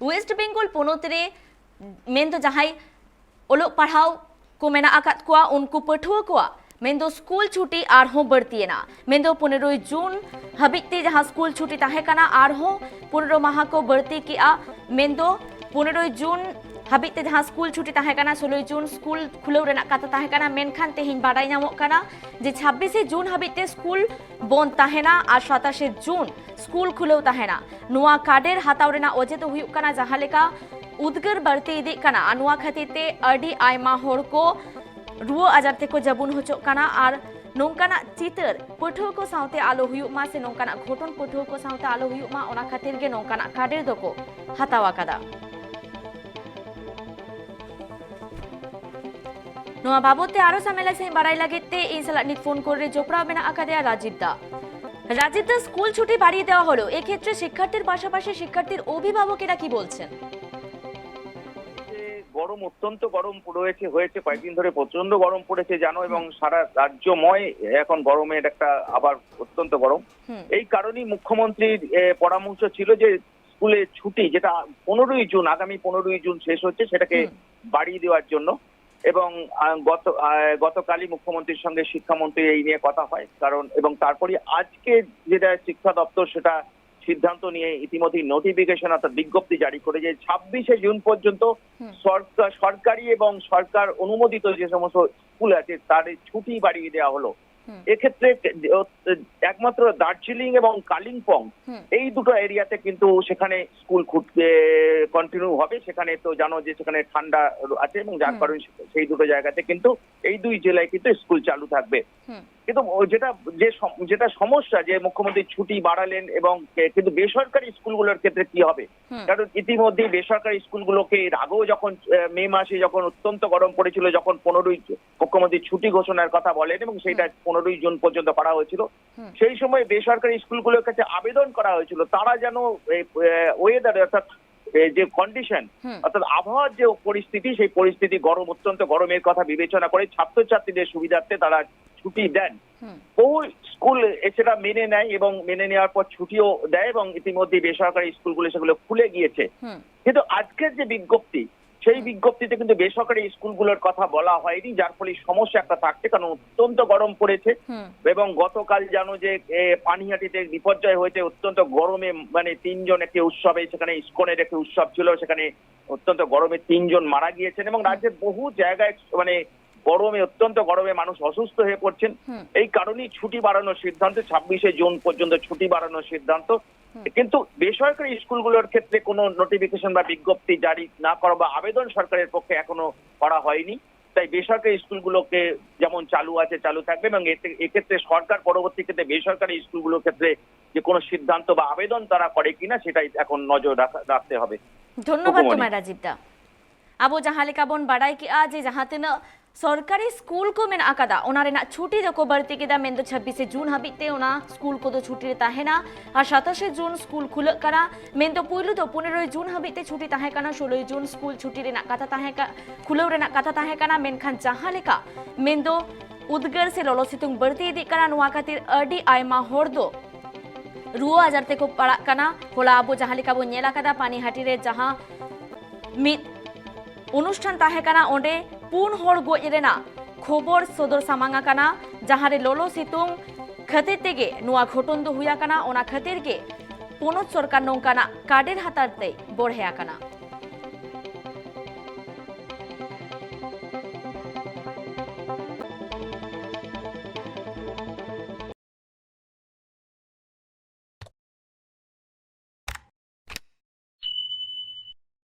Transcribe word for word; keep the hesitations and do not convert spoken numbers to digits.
West Bengal ᱯᱚᱱᱚᱛ ᱨᱮ ᱢᱮᱱᱫᱚ ᱡᱟᱦᱟᱸᱭ ᱚᱞᱚᱜ ᱯᱟᱲᱦᱟᱣ ᱠᱚ ᱢᱮᱱᱟᱜ ᱟᱠᱟᱫ ᱠᱚᱣᱟ, ᱩᱱᱠᱩ ᱯᱟᱹᱴᱷᱩᱣᱟᱹ ᱠᱚᱣᱟᱜ ᱢᱮᱱᱫᱚ ᱥᱠᱩᱞ ᱪᱷᱩᱴᱤ ᱟᱨᱦᱚᱸ ᱵᱟᱹᱲᱛᱤᱭᱮᱱᱟ᱾ ᱢᱮᱱᱫᱚ ᱯᱚᱱᱮᱨᱚᱭ ᱡᱩᱱ ᱦᱟᱹᱵᱤᱡ ᱛᱮ ᱡᱟᱦᱟᱸ ᱥᱠᱩᱞ ᱪᱷᱩᱴᱤ ᱛᱟᱦᱮᱸ ᱠᱟᱱᱟ, ᱟᱨᱦᱚᱸ ᱯᱚᱱᱮᱨᱚ ᱢᱟᱦᱟ ᱠᱚ ᱵᱟᱹᱲᱛᱤ ᱠᱮᱜᱼᱟ᱾ ᱢᱮᱱᱫᱚ ᱯᱚᱱᱮᱨᱚᱭ ᱡᱩᱱ ᱦᱟᱹᱵᱤᱡ ᱛᱮ ᱡᱟᱦᱟᱸ ᱥᱠᱩᱞ ᱪᱷᱩᱴᱤ ᱛᱟᱦᱮᱸ ᱠᱟᱱᱟ, ᱥᱳᱞᱳᱭ ᱡᱩᱱ ᱥᱠᱩᱞ ᱠᱷᱩᱞᱟᱹᱣ ᱨᱮᱱᱟᱜ ᱠᱟᱛᱷᱟ ᱛᱟᱦᱮᱸ ᱠᱟᱱᱟ, ᱢᱮᱱᱠᱷᱟᱱ ᱛᱮᱦᱮᱧ ᱵᱟᱰᱟᱭ ᱧᱟᱢᱚᱜ ᱠᱟᱱᱟ ᱡᱮ ᱪᱷᱟᱵᱵᱤᱥᱮ ᱡᱩᱱ ᱦᱟᱹᱵᱤᱡ ᱛᱮ ᱥᱠᱩᱞ ᱵᱚᱱᱫ ᱛᱟᱦᱮᱱᱟ ᱟᱨ ᱥᱟᱛᱟᱥᱮ ᱡᱩᱱ ᱥᱠᱩᱞ ᱠᱷᱩᱞᱟᱹᱣ ᱛᱟᱦᱮᱱᱟ᱾ ᱱᱚᱣᱟ ᱠᱟᱰᱮᱨ ᱦᱟᱛᱟᱣ ᱨᱮᱱᱟᱜ ᱚᱡᱮ ᱫᱚ ᱦᱩᱭᱩᱜ ᱠᱟᱱᱟ, ᱡᱟᱦᱟᱸ ᱞᱮᱠᱟ ᱩᱫᱽᱜᱟᱹᱨ ᱵᱟᱹᱲᱛᱤ ᱤᱫᱤᱜ ᱠᱟᱱᱟ ᱟᱨ ᱱᱚᱣᱟ ᱠᱷᱟᱹᱛᱤᱨ ᱛᱮ ᱟᱹᱰᱤ ᱟᱭᱢᱟ ᱦᱚᱲ ᱠᱚ ᱨᱩᱣᱟᱹ ᱟᱡᱟᱨ ᱛᱮᱠᱚ ᱡᱟᱹᱵᱩᱱ ᱦᱚᱪᱚᱜ ᱠᱟᱱᱟ ᱟᱨ ᱱᱚᱝᱠᱟᱱᱟᱜ ᱪᱤᱛᱟᱹᱨ ᱯᱟᱹᱴᱷᱩᱣᱟᱹ ᱠᱚ ᱥᱟᱶᱛᱮ ᱟᱞᱚ ᱦᱩᱭᱩᱜ ᱢᱟ ᱥᱮ ᱱᱚᱝᱠᱟᱱᱟᱜ ᱜᱷᱚᱴᱚᱱ ᱯᱟᱹᱴᱷᱩᱣᱟᱹ ᱠᱚ ᱥᱟᱶᱛᱮ ᱟᱞᱚ ᱦᱩᱭᱩᱜ ᱢᱟ, ᱚᱱᱟ ᱠᱷᱟᱹᱛᱤᱨ ᱜᱮ ᱱᱚᱝᱠᱟᱱᱟᱜ ᱠᱟᱰᱮᱨ ᱫᱚᱠᱚ ᱦᱟᱛᱟᱣ ᱟᱠᱟᱫᱟ᱾ ᱱᱚᱣᱟ ᱵᱟᱵᱚᱛ ᱛᱮ ᱟᱨᱚ ᱥᱟᱢᱮᱞᱟ ᱥᱟᱺᱦᱤᱡ ᱵᱟᱲᱟᱭ ᱞᱟᱹᱜᱤᱫ ᱛᱮ ᱤᱧ ᱥᱟᱞᱟᱜ ᱱᱤᱛ ᱯᱷᱳᱱ ᱠᱚᱞ ᱨᱮ ᱡᱚᱯᱲᱟᱣ ᱢᱮᱱᱟᱜ ᱟᱠᱟᱫᱮᱭᱟ ᱨᱟᱡᱤᱵ ᱫᱟ᱾ রাজীব দা, স্কুল ছুটি বাড়িয়ে দেওয়া হলো, এক্ষেত্রে শিক্ষার্থীর পাশাপাশি শিক্ষার্থীর অভিভাবকেরা কি বলছেন? যে গরম, অত্যন্ত গরম রয়েছে, হয়েছে কয়েকদিন ধরে, প্রচন্ড গরম পড়েছে জানো, এবং সারা রাজ্যময় এখন গরমের একটা আবার অত্যন্ত গরম। হুম। এই কারণেই মুখ্যমন্ত্রীর এ, পরামর্শ ছিল যে স্কুলে ছুটি, যেটা পনেরোই জুন, আগামী পনেরোই জুন শেষ হচ্ছে, সেটাকে হুম। বাড়িয়ে দেওয়ার জন্য। এবং আহ, গত আহ, গতকালই মুখ্যমন্ত্রীর সঙ্গে শিক্ষামন্ত্রী এই নিয়ে কথা হয়, কারণ এবং তারপরে আজকে যেটা শিক্ষা দপ্তর সেটা সিদ্ধান্ত নিয়ে ইতিমধ্যেই নোটিফিকেশন অর্থাৎ বিজ্ঞপ্তি জারি করে যে ছাব্বিশে জুন পর্যন্ত হুম। সরকার, সরকারি এবং সরকার অনুমোদিত যে সমস্ত স্কুল আছে তার এই ছুটি বাড়িয়ে দেওয়া হলো। হুম। এক্ষেত্রে একমাত্র দার্জিলিং এবং কালিম্পং হুম। এই দুটো এরিয়াতে কিন্তু সেখানে স্কুল খুব কন্টিনিউ হবে। সেখানে তো জানো যে সেখানে ঠান্ডা আছে এবং যার হুম। কারণে সেই দুটো জায়গাতে কিন্তু এই দুই জেলায় কিন্তু স্কুল চালু থাকবে। হুম। কিন্তু ও যেটা যে সম- যেটা সমস্যা যে মুখ্যমন্ত্রী ছুটি বাড়ালেন এবং এ, কিন্তু বেসরকারি স্কুলগুলোর ক্ষেত্রে কি হবে? হুম। কারণ ইতিমধ্যে বেসরকারি স্কুলগুলোকে এর আগেও যখন আহ, মে মাসে যখন অত্যন্ত গরম পড়েছিল, যখন পনেরোই মুখ্যমন্ত্রী ছুটি ঘোষণার কথা বলেন এবং সেইটা পনেরোই জুন পর্যন্ত করা হয়েছিল, হুম। সেই সময় বেসরকারি স্কুলগুলোর কাছে আবেদন করা হয়েছিল তারা যেন ওয়েদারে অর্থাৎ এ, যে কন্ডিশন, হুম। অর্থাৎ আবহাওয়ার যে পরিস্থিতি, সেই পরিস্থিতি গরম, অত্যন্ত গরমের কথা বিবেচনা করে ছাত্রছাত্রীদের সুবিধার্থে তারা ছুটি দেন। হুম। বহু স্কুল এ সেটা মেনে নেয় এবং মেনে নেওয়ার পর ছুটিও দেয় এবং ইতিমধ্যে বেসরকারি স্কুলগুলো সেগুলো খুলে গিয়েছে। হুম। কিন্তু আজকের যে বিজ্ঞপ্তি, সেই বিজ্ঞপ্তিতে কিন্তু বেসরকারি স্কুলগুলোর কথা বলা হয়নি, যার ফলে এই সমস্যা একটা থাকছে, কারণ অত্যন্ত গরম পড়েছে। হুম। এবং গতকাল জানো যে এ, পানিহাটিতে বিপর্যয় হয়েছে অত্যন্ত গরমে, মানে তিনজন একটি উৎসবে, সেখানে ইস্কনের একটি উৎসব ছিল, সেখানে অত্যন্ত গরমে তিনজন মারা গিয়েছেন এবং রাজ্যের বহু জায়গায় মানে গরমে, অত্যন্ত গরমে মানুষ অসুস্থ হয়ে পড়ছেন। হুম। এই কারণেই ছুটি বাড়ানোর সিদ্ধান্ত, ছাব্বিশে জুন পর্যন্ত ছুটি বাড়ানোর সিদ্ধান্ত। হুম। কিন্তু বেসরকারি স্কুলগুলোর ক্ষেত্রে কোনো নোটিফিকেশন বা বিজ্ঞপ্তি জারি না করা বা আবেদন সরকারের পক্ষে এখনো করা হয়নি। তাই বেসরকারি স্কুলগুলোকে যেমন চালু আছে, চালু থাকবে এবং এতে, এক্ষেত্রে সরকার পরবর্তী ক্ষেত্রে বেসরকারি স্কুলগুলোর ক্ষেত্রে যে কোনো সিদ্ধান্ত বা আবেদন তারা করে কিনা, সেটাই এখন নজর রাখা, রাখতে হবে। ᱫᱷᱚᱱᱱᱚᱵᱟᱫ ᱠᱩᱠᱢᱩ ᱛᱳᱢᱟᱨ ᱨᱟᱡᱤᱵᱽ ᱫᱟ᱾ ᱟᱵᱚ ᱡᱟᱦᱟᱸ ᱞᱮᱠᱟ ᱵᱚᱱ ᱵᱟᱲᱟᱭ ᱠᱮᱜᱼᱟ ᱡᱮ ᱡᱟᱦᱟᱸ ᱛᱤᱱᱟᱹᱜ ᱥᱚᱨᱠᱟᱨᱤ ᱥᱠᱩᱞ ᱠᱚ ᱢᱮᱱᱟᱜ ᱟᱠᱟᱫᱟ, ᱚᱱᱟ ᱨᱮᱱᱟᱜ ᱪᱷᱩᱴᱤ ᱫᱚᱠᱚ ᱵᱟᱹᱲᱛᱤ ᱠᱮᱫᱟ᱾ ᱢᱮᱱᱫᱚ ᱪᱷᱟᱵᱵᱤᱥᱮ ᱡᱩᱱ ᱦᱟᱹᱵᱤᱡ ᱛᱮ ᱚᱱᱟ ᱥᱠᱩᱞ ᱠᱚᱫᱚ ᱪᱷᱩᱴᱤ ᱨᱮ ᱛᱟᱦᱮᱱᱟ᱾ ᱟᱨ ᱥᱟᱛᱟᱥᱮ ᱡᱩᱱ ᱥᱠᱩᱞ ᱠᱷᱩᱞᱟᱹᱜ ᱠᱟᱱᱟ᱾ ᱢᱮᱱᱫᱚ ᱯᱩᱭᱞᱩ ᱫᱚ ᱯᱚᱱᱮᱨᱚᱭ ᱡᱩᱱ ᱦᱟᱹᱵᱤᱡ ᱛᱮ ᱪᱷᱩᱴᱤ ᱛᱟᱦᱮᱸ ᱠᱟᱱᱟ, ᱥᱳᱞᱳᱭ ᱡᱩᱱ ᱥᱠᱩᱞ ᱪᱷᱩᱴᱤ ᱨᱮᱱᱟᱜ ᱠᱟᱛᱷᱟ ᱛᱟᱦᱮᱸ ᱠᱟ-, ᱠᱷᱩᱞᱟᱹᱣ ᱨᱮᱱᱟᱜ ᱠᱟᱛᱷᱟ ᱛᱟᱦᱮᱸ ᱠᱟᱱᱟ᱾ ᱢᱮᱱᱠᱷᱟᱱ ᱡᱟᱦᱟᱸ ᱞᱮᱠᱟ ᱢᱮᱱᱫᱚ ᱩᱫᱽᱜᱟᱹᱨ ᱥᱮ ᱞᱚᱞᱚ ᱥᱤᱛᱩᱝ ᱵᱟᱹᱲᱛᱤ ᱤᱫᱤᱜ ᱠᱟᱱᱟ, ᱱᱚᱣᱟ ᱠᱷᱟᱹᱛᱤᱨ ᱟᱹᱰᱤ ᱟᱭᱢᱟ ᱦᱚᱲ ᱫᱚ ᱨᱩᱣᱟᱹ ᱟᱡᱟᱨ ᱛᱮᱠᱚ ᱯᱟᱲᱟᱜ ᱠᱟᱱᱟ᱾ ᱦᱚᱞᱟ ᱟᱵᱚ ᱡᱟᱦᱟᱸ ᱞᱮᱠᱟ ᱵᱚᱱ ᱧᱮᱞ ᱟᱠᱟᱫᱟ, ᱯᱟᱱᱤᱦᱟᱴᱤ ᱨᱮ ᱡᱟᱦᱟᱸ ᱢᱤᱫ ᱚᱱᱩᱥᱴᱷᱟᱱ ᱛᱟᱦᱮᱸ ᱠᱟᱱᱟ, ᱚᱸᱰᱮ ᱯᱩᱱ ᱦᱚᱲ ᱜᱚᱡ ᱨᱮᱱᱟᱜ ᱠᱷᱚᱵᱚᱨ ᱥᱚᱫᱚᱨ ᱥᱟᱢᱟᱝ ᱟᱠᱟᱱᱟ, ᱡᱟᱦᱟᱸ ᱨᱮ ᱞᱚᱞᱚ ᱥᱤᱛᱩᱝ ᱠᱷᱟᱹᱛᱤᱨ ᱛᱮᱜᱮ ᱱᱚᱣᱟ ᱜᱷᱚᱴᱚᱱ ᱫᱚ ᱦᱩᱭ ᱟᱠᱟᱱᱟ᱾ ᱚᱱᱟ ᱠᱷᱟᱹᱛᱤᱨ ᱜᱮ ᱯᱚᱱᱚᱛ ᱥᱚᱨᱠᱟᱨ ᱱᱚᱝᱠᱟᱱᱟᱜ ᱠᱟᱰᱮᱨ ᱦᱟᱛᱟᱲ ᱛᱮᱭ ᱵᱚᱲᱦᱮ ᱟᱠᱟᱱᱟ᱾